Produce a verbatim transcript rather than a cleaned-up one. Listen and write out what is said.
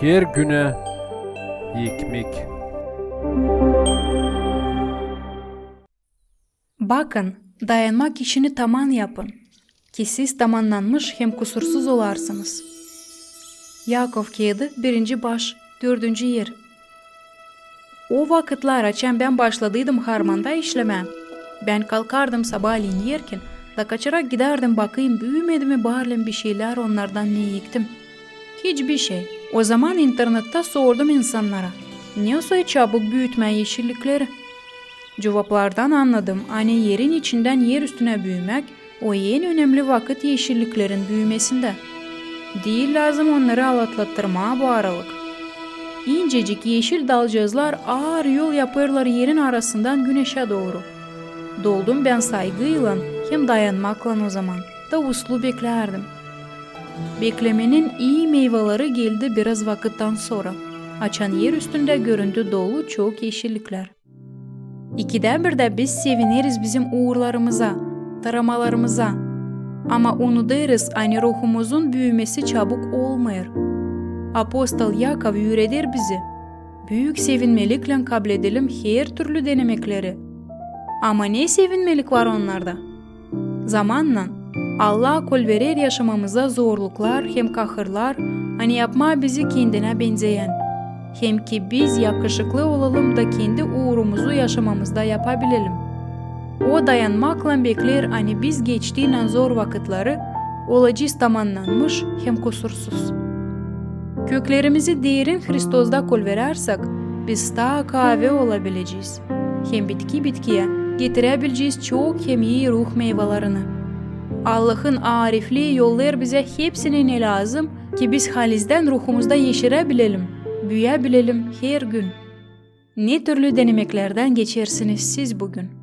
Her günä ekmek. Bakın, dayanmak işini taman yapın, ki siz tamannanmış hem kusursuz olarsınız. Yakov keedı, birinci baş, dördüncü er. O vakıtlar, açan bän başladıydım harmanda işlemää, bän kalkardım sabaalän erken da kaçarak gidärdim, bakayım, büümedi mi barlän bişeylär onnardan, ne ektim. Hiç bişey. O zaman internettä sordum insannara, ne soy çabuk büütmää eşillikleri. Cuvaplardan annadım, ani erin içindän er üstünä büümäk o en önemli vakıt eşilliklerin büümesindä. Diil lääzım onnarı alatlattırmaa bu aralık. İncecik eşil dalcıızlar aar yol yapêrlar erin arasından güneşä dooru. Doldum bän saygıylan hem dayanmaklan o zaman da uslu beklärdim. Beklemenin ii meyvaları geldi biraz vakıttan sora, açan er üstündä göründü dolu çok eşilliklär. İkidä birdä biz sevineriz bizim uurlarımıza, taramalarımıza. Ama unudêrız, ani ruhumuzun büümesi çabuk olmêêr. Apostol Yakov üüreder bizi: büük sevinmeliklän kabledelim her türlü denemekleri. Ama ne sevinmelik var onnarda? Zamannan Allah kolverer yaşamamıza zorluklar hem kahırlar, ani yapmaa bizi kendinä benzeyän, hem ki biz yakışıklı olalım da kendi uurumuzu yaşamamızda yapabilelim. O dayanmaklan bekleer, ani biz geçtiynän zor vakıtları olacez tamannanmış hem kusursuz. Köklerimizi derin Hristosda kolverärsek, biz taa kaave olabilecez hem bitki bitkiyä getiräbilecez çok hem ii ruh meyvalarını. Allahın ariflii yollêêr bizä hepsini, ne lääzım, ki biz halizdän ruhumuzda eşiräbilelim, büüyäbilelim her gün. Ne türlü denemeklerdän geçersiniz siz büün?